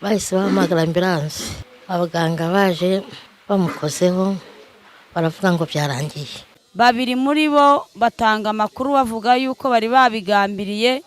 Bahise bahamagara ambulance, abaganga baje bamukozeho baravuga ngo byarangiye. Babiri muri bo batanga amakuru bavuga yuko bari babigambiriye,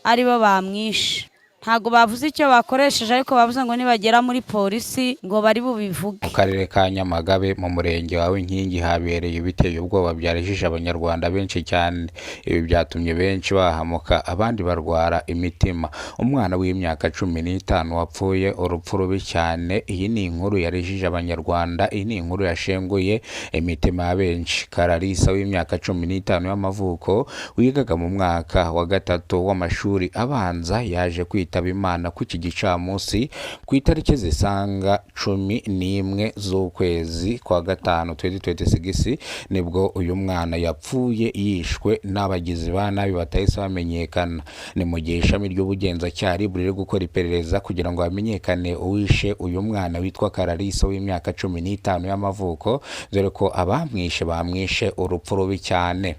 aribo bamwishe. Ntabwo bavuze icyo bakoresheje, ariko bavuze ngo nibagera muri polisi ngo bari bubivuge. Mu karere ka Nyamagabe, mu murenge wa Winkingi, habereye ibiteye ubwoba byarijije Abanyarwanda benshi cyane. Ibi byatumye benshi bahamuka, abandi barwara imitima. Umwana w'imyaka 15 wapfuye urupfu rubi cyane. Iyi ni inkuru yarijije Abanyarwanda, iyi ni inkuru yashenguye imitima ya benshi. Kararisa w'imyaka 15 y'amavuko, wigaga mu mwaka wa gatatu w'amashuri abanza, yaje kwitaba Imana ku iki gicamunsi ku itariki zisaga 11 z'ukwezi kwa gatanu 2026. Nibwo uyu mwana yapfuye yishwe n'abagizi ba nabi batahise bamenyekana. Ni mu gihe ishami ry'ubugenzacyaha RIB riri gukora iperereza kugira ngo hamenyekane uwishe uyu mwana witwa Kararisa w'imyaka 15 y'amavuko, dore ko abamwishe bamwishe urupfu rubi cyane.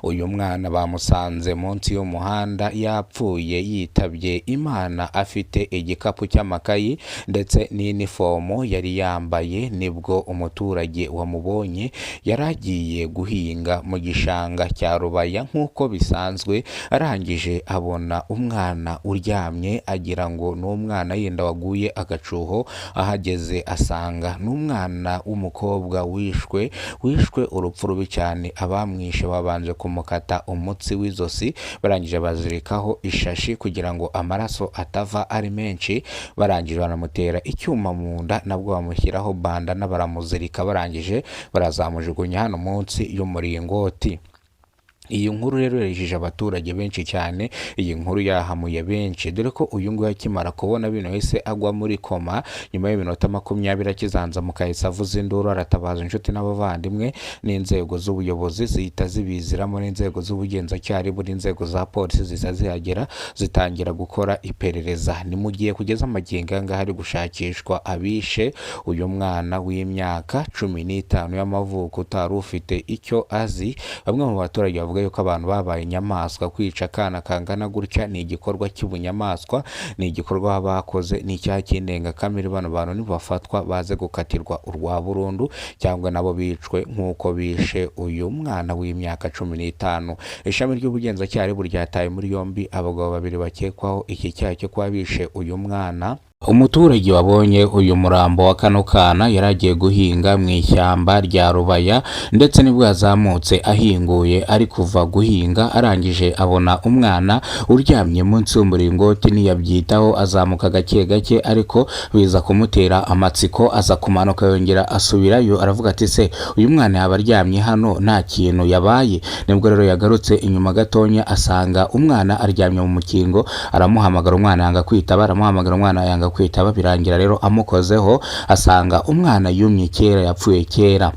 Uyu mwana bamusanze munsi y'umuhanda yapfuye, yitabye Imana afite igikapu cy'amakayi ndetse n'inifomo yari yambaye. Nibwo umuturage wamubonye yari agiye guhinga mu gishanga cya Rubaya nk'uko bisanzwe, arangije abona umwana uryamye, agira ngo ni umwana yenda waguye agacuho. Ahageze asanga ni umwana w'umukobwa wishwe urupfu rubi cyane. Abamwishe babanje kumukata umutsi w'izosi, barangije bazirikaho ishashi kugira ngo amaraso atava ari menshi, barangije banamutera icyuma mu nda, nabwo bamushyiraho bandana baramuzirika, barangije barazamujugunya hano munsi y'umuringoti. Iyi nkuru rero yarijije abaturage benshi cyane, iyi nkuru yahamuye benshi, dore ko uyu nguyu akimara kubona bino yahise agwa muri koma. Nyuma y'iminota 20 akizanzamuka yahise avuza induru, aratabaza inshuti n'abavandimwe, n'inzego z'ubuyobozi zihita zibiziramo, n'inzego z'ubugenzacyaha RIB n'inzego za polisi zihita zihagera, zitangira gukora iperereza. Ni mu gihe kugeza amagingo aya ngaya hari gushakishwa abishe uyu mwana w'imyaka 15 y'amavuko utari ufite icyo azi. Bamwe mu baturage bavuga yuko abantu babaye inyamaswa. Kwica akana kangana gutya ni igikorwa cy'ubunyamaswa, ni igikorwa baba bakoze, ni icyaha cy'indengakamere. Bano bantu nibafatwa baze gukatirwa urwa burundu cyangwa nabo bicwe nk'uko bishe uyu mwana w'imyaka 15. Ishami ry'ubugenzacyaha RIB ryataye muri yombi abagabo babiri bakekwaho iki cyaha cyo kuba bishe uyu mwana. Umuturage wabonye uyu murambo wa kano kana yari agiye guhinga mu ishyamba rya Rubaya, ndetse nibwo yazamutse ahinguye ari kuva guhinga, arangije abona umwana uryamye munsi y'umuringoti, ntiyabyitaho, azamuka gake gake, ariko biza kumutera amatsiko, aza kumanuka yongera asubirayo, aravuga ati: "Se uyu mwana yaba aryamye hano nta kintu yabaye?" Nibwo rero yagarutse inyuma gatonya asanga umwana aryamye mu mukingo, aramuhamagara umwana yanga kwitaba, aramuhamagara umwana yanga kwitaba, birangira rero amukozeho asanga umwana yumye kera, yapfuye kera.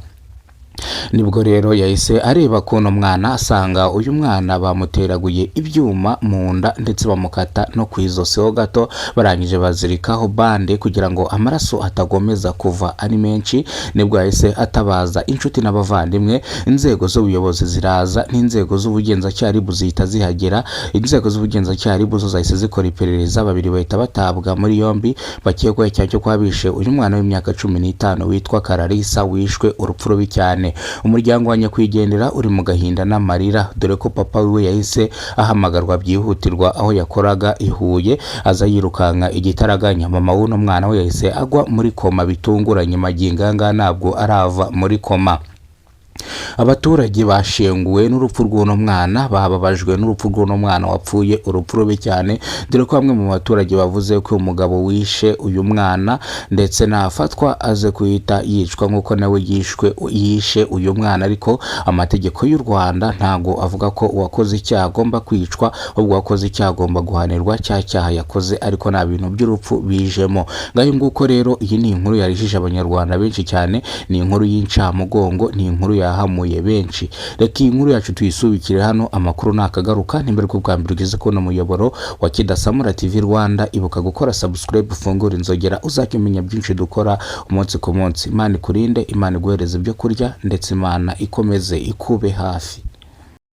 Nibwo rero yahise areba kuno mwana, asanga uyu mwana bamuteraguye ibyuma mu nda, ndetse bamukata no ku izosi ho gato, barangije bazirikaho bande kugira ngo amaraso atagomeza kuva ari menshi. Nibwo yahise atabaza inshuti n'abavandimwe, inzego z'ubuyobozi ziraza, n'inzego z'ubugenzacyaha RIB zihita zihagera. Inzego z'ubugenzacyaha RIB zo zahise zikora iperereza, babiri bahita batabwa muri yombi bakekwaho icyaha cyo kuba bishe uyu mwana w'imyaka 15 witwa Kararisa, wishwe urupfu rubi cyane. Umuryango wa nyakwigendera uri mu gahinda n'amarira, dore ko papa wiwe yahise ahamagarwa byihutirwa aho yakoraga i Huye, aza yirukanka igitaraganya. Mama w'uno mwana we yahise agwa muri koma bitunguranye, magingo aya ngaya ntabwo arava muri koma. Abaturage bashenguwe n'urupfu rw'uno mwana, bababajwe n'urupfu rw'uno mwana wapfuye urupfu rubi cyane, dore ko bamwe mu baturage bavuze ko umugabo wishe uyu mwana ndetse nafatwa aze kuhita yicwa nk'uko nawe yishwe, yishe uyu mwana. Ariko amategeko y'u Rwanda ntago avuga ko uwakoze icyaha agomba kwicwa, ahubwo uwakoze icyaha agomba guhanirwa cya cyaha yakoze, ariko nta bintu by'urupfu bijemo. Ngayo nguko rero, iyi ni inkuru yarijije Abanyarwanda benshi cyane, ni inkuru y'incamugongo, ni inkuru yahamuye benshi. Reka iyi nkuru yacu tuyisubikire hano, amakuru nakagaruka. Nimba ariko bwa mbere ugeze kubona umuyoboro wa Kidasamura TV Rwanda, ibuka gukora subscribe, ufungure inzogera, uzajya umenya byinshi dukora umunsi ku munsi. Imana ikurinde, Imana iguhereze ibyo kurya, ndetse Imana ikomeze ikube hafi.